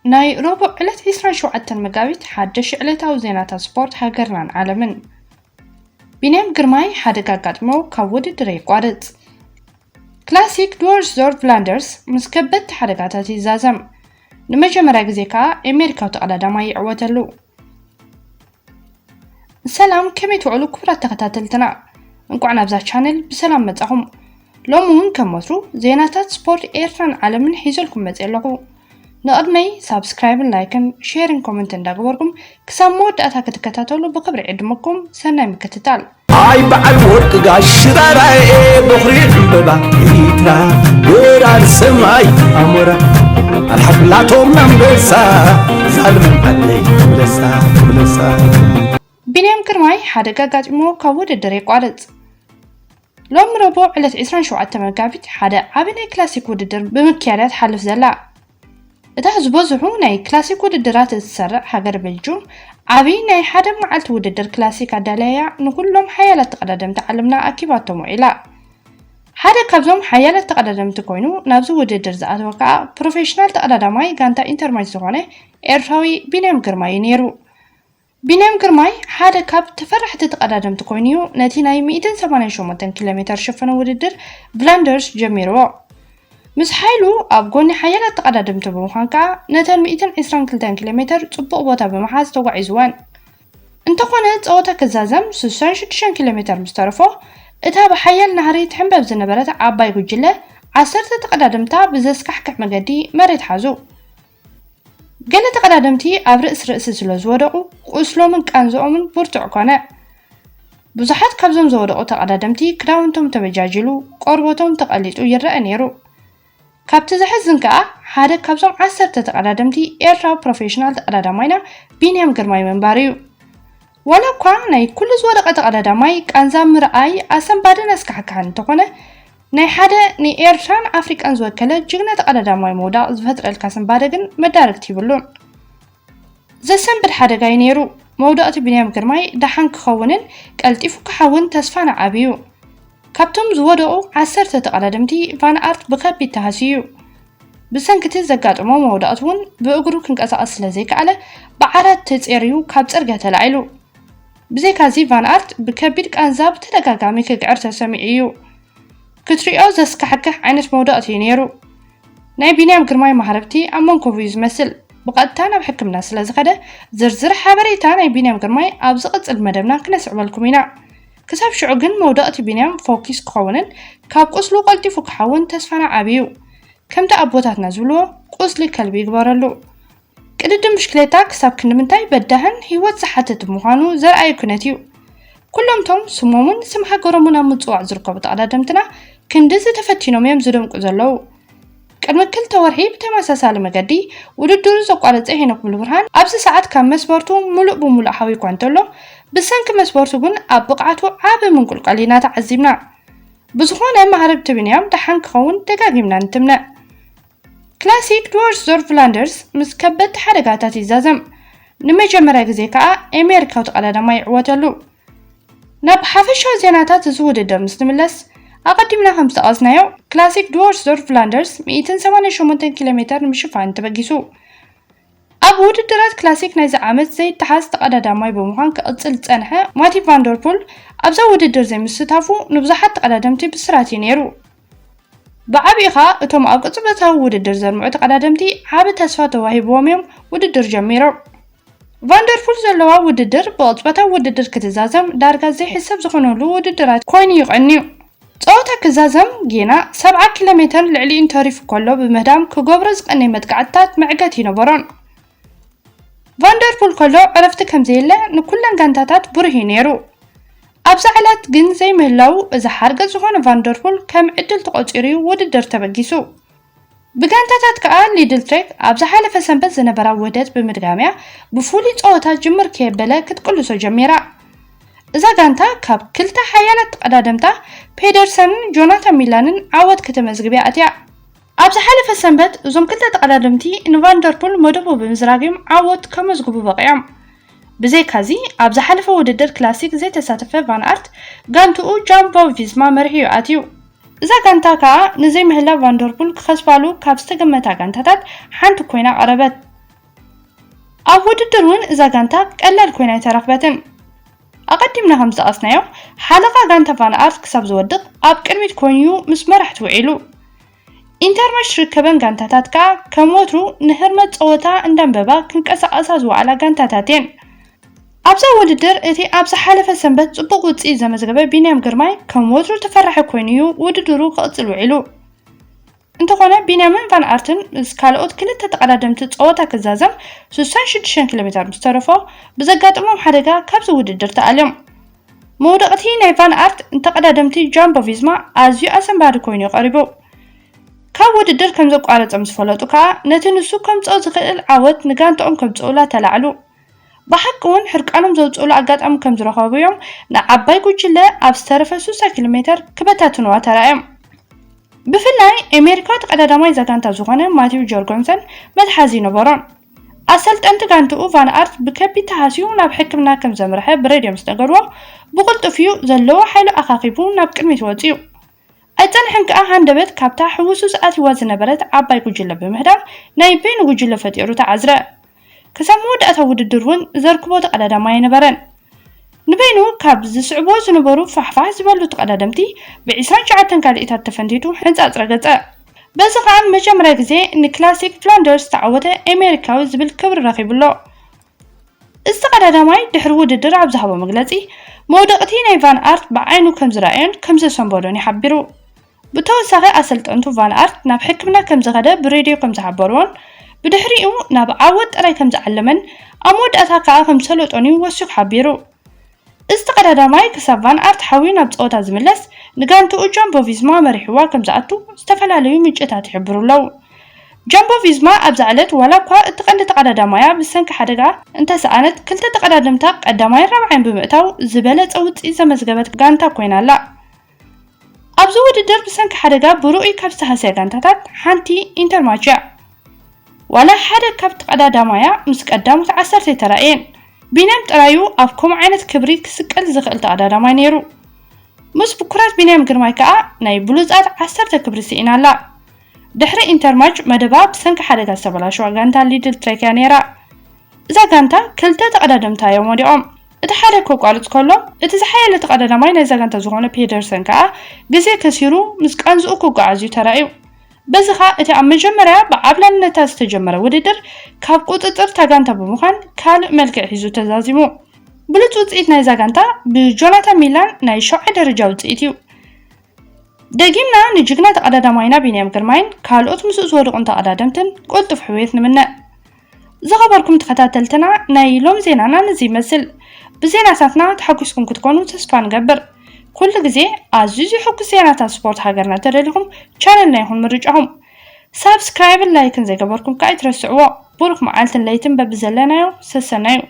ናይ ረቡዕ ዕለት ዕስራን ሸውዓተን መጋቢት ሓደሽ ዕለታዊ ዜናታት ስፖርት ሃገርናን ዓለምን። ቢንያም ግርማይ ሓደጋ ኣጋጥሞ ካብ ውድድር የቋርጽ። ክላሲክ ዱወርስ ዞር ቭላንደርስ ምስ ከበድቲ ሓደጋታት ይዛዘም። ንመጀመርያ ግዜ ከኣ ኣሜሪካዊ ተቐዳዳማይ ይዕወተሉ። ሰላም፣ ከመይ ትውዕሉ ክቡራት ተኸታተልትና? እንቋዕ ናብዛ ቻነል ብሰላም መጻኹም። ሎሚ እውን ከም ወትሩ ዜናታት ስፖርት ኤርትራን ዓለምን ሒዘልኩም መጽእ ኣለኹ። ንቕድመይ ሳብስክራይብን ላይክን ሼርን ኮመንት እንዳገበርኩም ክሳብ መወዳእታ ክትከታተሉ ብክብሪ ዕድመኩም። ሰናይ ምክትታል። ኣይ በዓል ወርቂ ጋሽ ሽራራኤ በኹሪ ዕምበባ ኤርትራ ወራር ሰማይ ኣሞራ ኣልሓብላቶም ኣንበሳ ዛልም ዓለይ ትብለሳ ትብለሳ። ቢንያም ግርማይ ሓደጋ ኣጋጢሞ ካብ ውድድር የቋርጽ። ሎም ረቡዕ ዕለት ዕስራን ሸውዓተ መጋቢት ሓደ ዓቢ ናይ ክላሲክ ውድድር ብምክያዳ ትሓልፍ ዘላ እታ ዝበዝሑ ናይ ክላሲክ ውድድራት እትሰርዕ ሃገር ቤልጁም ዓቢ ናይ ሓደ መዓልቲ ውድድር ክላሲክ ኣዳለያ ንኹሎም ሓያላት ተቐዳደምቲ ዓለምና ኣኪባቶም ውዒላ። ሓደ ካብዞም ሓያላት ተቐዳደምቲ ኮይኑ ናብዚ ውድድር ዝኣተወ ከኣ ፕሮፌሽናል ተቐዳዳማይ ጋንታ ኢንተርማይስ ዝኾነ ኤርትራዊ ቢንያም ግርማይ እዩ ነይሩ። ቢንያም ግርማይ ሓደ ካብ ተፈራሕቲ ተቐዳደምቲ ኮይኑ'ዩ ነቲ ናይ ሚእትን ሰማንያን ሸሞንተን ኪሎ ሜተር ሽፈነ ውድድር ቭላንደርስ ጀሚርዎ። ምስ ሓይሉ ኣብ ጎኒ ሓያላት ተቐዳደምቲ ብምዃን ከኣ ነተን ሚእትን ዕስራን ክልተን ኪሎ ሜተር ጽቡቕ ቦታ ብምሓዝ ተጓዒዝወን። እንተኾነ ጸወታ ክዛዘም ስሳን ሽዱሽተን ኪሎ ሜተር ምስ ተረፎ እታ ብሓያል ናህሪ ትሕንበብ ዝነበረት ዓባይ ጉጅለ ዓሰርተ ተቐዳደምታ ብዘስካሕክሕ መገዲ መሬት ሓዙ። ገለ ተቐዳደምቲ ኣብ ርእስ ርእሲ ስለ ዝወደቑ ቁስሎምን ቃንዝኦምን ብርቱዕ ኮነ። ብዙሓት ካብዞም ዝወደቑ ተቐዳደምቲ ክዳውንቶም ተበጃጂሉ ቆርበቶም ተቐሊጡ ይረአ ነይሩ። ካብቲ ዘሕዝን ከኣ ሓደ ካብዞም ዓሰርተ ተቐዳደምቲ ኤርትራዊ ፕሮፌሽናል ተቐዳዳማይና ቢንያም ግርማይ ምንባር እዩ። ዋላ እኳ ናይ ኩሉ ዝወደቐ ተቐዳዳማይ ቃንዛ ምርኣይ ኣሰንባድን ኣስካሕካሕን እንተኾነ ናይ ሓደ ንኤርትራን ኣፍሪቃን ዝወከለ ጅግና ተቐዳዳማይ ምውዳቕ ዝፈጥረልካ ስንባደ ግን መዳርግቲ ይብሉን። ዘሰንብድ ሓደጋ እዩ ነይሩ። መውዳቕቲ ቢንያም ግርማይ ደሓን ክኸውንን ቀልጢፉ ክሓውን ተስፋና ዓቢ እዩ። ካብቶም ዝወደቑ ዓሰርተ ተቐዳደምቲ ቫን ኣርት ብከቢድ ተሃስዩ እዩ። ብሰንክቲ ዘጋጠሞ መውዳቕቲ እውን ብእግሩ ክንቀሳቐስ ስለ ዘይከኣለ ብዓራት ተጸርዩ ካብ ጽርግያ ተላዒሉ። ብዘይካዚ ቫን ኣርት ብከቢድ ቃንዛ ብተደጋጋሚ ክግዕር ተሰሚዑ እዩ። ክትሪኦ ዘስካሕክሕ ዓይነት መውዳቕቲ እዩ ነይሩ። ናይ ቢንያም ግርማይ ማህረብቲ ኣብ መንኮቡ እዩ ዝመስል። ብቐጥታ ናብ ሕክምና ስለ ዝኸደ ዝርዝር ሓበሬታ ናይ ቢንያም ግርማይ ኣብ ዝቕጽል መደብና ክነስዕበልኩም ኢና። ክሳብ ሽዑ ግን መውዳቕቲ ቢንያም ፈኪስ ክኸውንን ካብ ቁስሉ ቀልጢፉ ክሓውን ተስፋና ዓቢ እዩ። ከምቲ ኣቦታትና ዝብልዎ ቁስሊ ከልቢ ይግበረሉ። ቅድድም ብሽክሌታ ክሳብ ክንዲ ምንታይ በዳህን ህይወት ዝሓትት ምዃኑ ዘርኣየ ኩነት እዩ። ኩሎም እቶም ስሞምን ስም ሃገሮምን ኣብ ምጽዋዕ ዝርከቡ ተቐዳደምትና ክንድዚ ተፈቲኖም እዮም ዝደምቁ ዘለዉ። ቅድሚ ክልተ ወርሒ ብተመሳሳሊ መገዲ ውድድሩ ዘቋረጸ ሄኖክ ሙሉብርሃን ኣብዚ ሰዓት ካብ መስበርቱ ሙሉእ ብሙሉእ ሓዊ እኳ እንተሎ ብሰንኪ መስበርቱ ግን ኣብ ብቕዓቱ ዓቢ ምንቁልቋል ኢና ተዓዚብና። ብዝኾነ ማህረብቲ ቢንያም ደሓን ክኸውን ደጋጊምና ንትምነ። ክላሲክ ዱወርስ ዞር ቭላንደርስ ምስ ከበድቲ ሓደጋታት ይዛዘም። ንመጀመርያ ግዜ ከኣ ኣሜሪካዊ ተቐዳዳማይ ይዕወተሉ። ናብ ሓፈሻዊ ዜናታት እዚ ውድድር ምስ ንምለስ ኣቐዲምና ከም ዝጠቐስናዮ ክላሲክ ዱወርስ ዞር ቭላንደርስ ሚእትን ሰማንያን ሸሞንተን ኪሎ ሜተር ንምሽፋን ተበጊሱ። ኣብ ውድድራት ክላሲክ ናይዚ ዓመት ዘይተሓዝ ተቐዳዳማይ ብምዃን ክቕጽል ዝጸንሐ ማቲ ቫንደርፑል ኣብዛ ውድድር ዘይምስታፉ ንብዙሓት ተቐዳደምቲ ብስራት እዩ ነይሩ። ብዓቢኡ ኸኣ እቶም ኣብ ቅጽበታዊ ውድድር ዘልምዑ ተቐዳደምቲ ዓቢ ተስፋ ተዋሂብዎም እዮም ውድድር ጀሚሮም። ቫንደርፑል ዘለዋ ውድድር ብቕጽበታዊ ውድድር ክትዛዘም ዳርጋ ዘይሕሰብ ዝኾነሉ ውድድራት ኮይኑ እዩ ቀንዩ። ጸወታ ክዛዘም ጌና ሰብዓ ኪሎ ሜተር ልዕሊኡ እንተሪፉ ከሎ ብምህዳም ክገብሮ ዝቐነየ መጥቃዕትታት መዕገቲ ይነበሮን። ቫንደርፑል ከሎ ዕረፍቲ ከም ዘየለ ንኩለን ጋንታታት ብሩህ እዩ ነይሩ። ኣብዛ ዕለት ግን ዘይምህላው እዚ ሓርገጽ ዝኾነ ቫንደርፑል ከም ዕድል ተቖጺሩ እዩ ውድድር ተበጊሱ። ብጋንታታት ከኣ ሊድል ትሬክ ኣብ ዝሓለፈ ሰንበት ዝነበራ ውህደት ብምድጋምያ ብፍሉይ ጸወታ ጅምር ከየበለ ክትቅልሶ ጀሚራ። እዛ ጋንታ ካብ ክልተ ሓያላት ተቐዳደምታ ፔደርሰንን ጆናታን ሚላንን ዓወት ከተመዝግብ እያ ኣትያ። ኣብ ዝሓለፈ ሰንበት እዞም ክልተ ተቐዳደምቲ ንቫንደርፑል መደቡ ብምዝራግ እዮም ዓወት ከመዝግቡ በቒዖም። ብዘይካዚ ኣብ ዝሓለፈ ውድድር ክላሲክ ዘይተሳተፈ ቫን ኣርት ጋንትኡ ጃምቦ ቪስማ መሪሑ እዩ ኣትዩ። እዛ ጋንታ ከኣ ንዘይምህላው ቫንደርፑል ክኸስባሉ ካብ ዝተገመታ ጋንታታት ሓንቲ ኮይና ቀረበት። ኣብ ውድድር እውን እዛ ጋንታ ቀላል ኮይና ኣይተረኽበትን። ኣቐዲምና ከም ዝጠቐስናዮ፣ ሓለቓ ጋንታ ቫን ኣርት ክሳብ ዝወድቕ ኣብ ቅድሚት ኮይኑ እዩ ምስ መራሕቲ ውዒሉ። ኢንተርማች ዝርከበን ጋንታታት ከኣ ከም ወትሩ ንህርመት ጸወታ እንዳንበባ ክንቀሳቐሳ ዝወዓላ ጋንታታት እየን። ኣብዛ ውድድር እቲ ኣብ ዝሓለፈ ሰንበት ጽቡቕ ውጽኢት ዘመዝገበ ቢንያም ግርማይ ከም ወትሩ ተፈራሒ ኮይኑ እዩ ውድድሩ ክቕጽል ውዒሉ። እንተኾነ ቢንያምን ቫን ኣርትን ምስ ካልኦት ክልተ ተቐዳደምቲ ጸወታ ክዛዘም ስሳን ሽዱሽተን ኪሎ ሜተር ምስ ተረፎ ብዘጋጠሞም ሓደጋ ካብዚ ውድድር ተኣልዮም። መውደቕቲ ናይ ቫን ኣርት ንተቐዳደምቲ ጃምቦ ቪዝማ ኣዝዩ ኣሰንባዲ ኮይኑ እዩ ቀሪቡ። ካብ ውድድር ከም ዘቋረጸ ምስ ፈለጡ ከኣ ነቲ ንሱ ከምጽኦ ዝኽእል ዓወት ንጋንትኦም ከምጽኡላ ተላዕሉ። ብሓቂ እውን ሕርቃኖም ዘውጽኡሉ ኣጋጣሚ ከም ዝረኸቡ እዮም ንዓባይ ጉጅለ ኣብ ዝተረፈ ስሳ ኪሎ ሜተር ክበታትንዋ ተራእዮም። ብፍላይ ኣሜሪካዊ ተቐዳዳማይ እዛ ጋንታ ዝኾነ ማቲው ጆርጎንሰን መትሓዚ ይነበሮን። ኣሰልጠንቲ ጋንትኡ ቫን ኣርት ብከቢድ ተሃስዩ ናብ ሕክምና ከም ዘምርሐ ብሬድዮ ምስ ነገርዎ፣ ብቕልጡፍ እዩ ዘለዎ ሓይሉ ኣኻኺቡ ናብ ቅድሚት ወጺኡ። ኣይጸንሐን ከኣ ሃንደበት ካብታ ሕውሱስ ኣትይዋ ዝነበረት ዓባይ ጉጅለ ብምህዳም ናይ በይኑ ጉጅለ ፈጢሩ ተዓዝረ። ክሳብ መወዳእታ ውድድር እውን ዘርክቦ ተቐዳዳማይ ኣይነበረን። ንበይኑ ካብ ዝስዕብዎ ዝነበሩ ፋሕፋሕ ዝበሉ ተቐዳደምቲ ብ ዕስራን ትሽዓተን ካልኢታት ተፈንቲቱ ሕንጻጽ ረገጸ። በዚ ከኣ ንመጀመርያ ግዜ ንክላሲክ ፍላንደርስ ዝተዓወተ ኣሜሪካዊ ዝብል ክብሪ ረኺቡ ኣሎ። እዚ ተቐዳዳማይ ድሕሪ ውድድር ኣብ ዝሃቦ መግለጺ፣ መውደቕቲ ናይ ቫን ኣርት ብዓይኑ ከም ዝረኣዮን ከም ዘሰንበዶን እዩ ሓቢሩ። ብተወሳኺ ኣሰልጠንቱ ቫን ኣርት ናብ ሕክምና ከም ዝኸደ ብሬድዮ ከም ዝሓበርዎን ብድሕሪኡ ናብ ዓወት ጥራይ ከም ዝዓለመን ኣብ መወዳእታ ከኣ ከም ዝሰለጦን እዩ ወሲኹ ሓቢሩ። እዚ ተቐዳዳማይ ክሳብ ቫን ኣርት ሓውዩ ናብ ጸወታ ዝምለስ ንጋንትኡ ጃምቦ ቪዝማ መሪሕዋ ከም ዝኣቱ ዝተፈላለዩ ምንጭታት ይሕብሩ ኣለዉ። ጃምቦ ቪዝማ ኣብዛ ዕለት ዋላ እኳ እቲ ቀንዲ ተቐዳዳማያ ብሰንኪ ሓደጋ እንተሰኣነት ክልተ ተቐዳደምታ ቀዳማይን ራብዓይን ብምእታው ዝበለጸ ውጽኢት ዘመዝገበት ጋንታ ኮይና ኣላ። ኣብዚ ውድድር ብሰንኪ ሓደጋ ብርኡይ ካብ ዝተሃስያ ጋንታታት ሓንቲ ኢንተርማች እያ። ዋላ ሓደ ካብ ተቐዳዳማያ ምስ ቀዳሞት ዓሰርተ ኣይተራእየን። ቢንያም ጥራዩ ኣብ ከምኡ ዓይነት ክብሪ ክስቀል ዝኽእል ተቐዳዳማይ ነይሩ። ምስ ብኩራት ቢንያም ግርማይ ከኣ ናይ ብሉጻት ዓሰርተ ክብሪ ስኢና ኣላ። ድሕሪ ኢንተርማች መደባ ብሰንኪ ሓደጋ ዝተበላሸዋ ጋንታ ሊድል ትሬክ እያ ነይራ። እዛ ጋንታ ክልተ ተቐዳደምታ እዮም ወዲቖም። እቲ ሓደ ከቋርጽ ከሎ፣ እቲ ዝሓየለ ተቐዳዳማይ ናይዛ ጋንታ ዝኾነ ፔደርሰን ከኣ ግዜ ከሲሩ ምስ ቃንዝኡ ክጓዓዝ እዩ ተራእዩ። በዚ ኸኣ እቲ ኣብ መጀመርያ ብዓብላልነታ ዝተጀመረ ውድድር ካብ ቁጽጽር እታ ጋንታ ብምዃን ካልእ መልክዕ ሒዙ ተዛዚሙ። ብሉጽ ውጽኢት ናይዛ ጋንታ ብጆናታን ሚላን ናይ ሻውዓይ ደረጃ ውጽኢት እዩ። ደጊምና ንጅግና ተቐዳዳማይና ቢንያም ግርማይን ካልኦት ምስኡ ዝወደቑን ተቐዳደምትን ቅልጡፍ ሕውየት ንምነ። ዝኸበርኩም ተኸታተልትና ናይ ሎም ዜናና ነዚ ይመስል። ብዜናታትና ተሓጒስኩም ክትኮኑ ተስፋ ንገብር። ኩሉ ግዜ ኣዝዩ ዘሕጉስ ዜናታት ስፖርት ሃገርና ተደሊኹም ቻነልና ይኹን ምርጫኹም። ሳብስክራይብን ላይክን ዘይገበርኩም ከኣ ኣይትረስዕዎ። ብሩኽ መዓልትን ለይትን በብዘለናዮ ሰሰናዩ።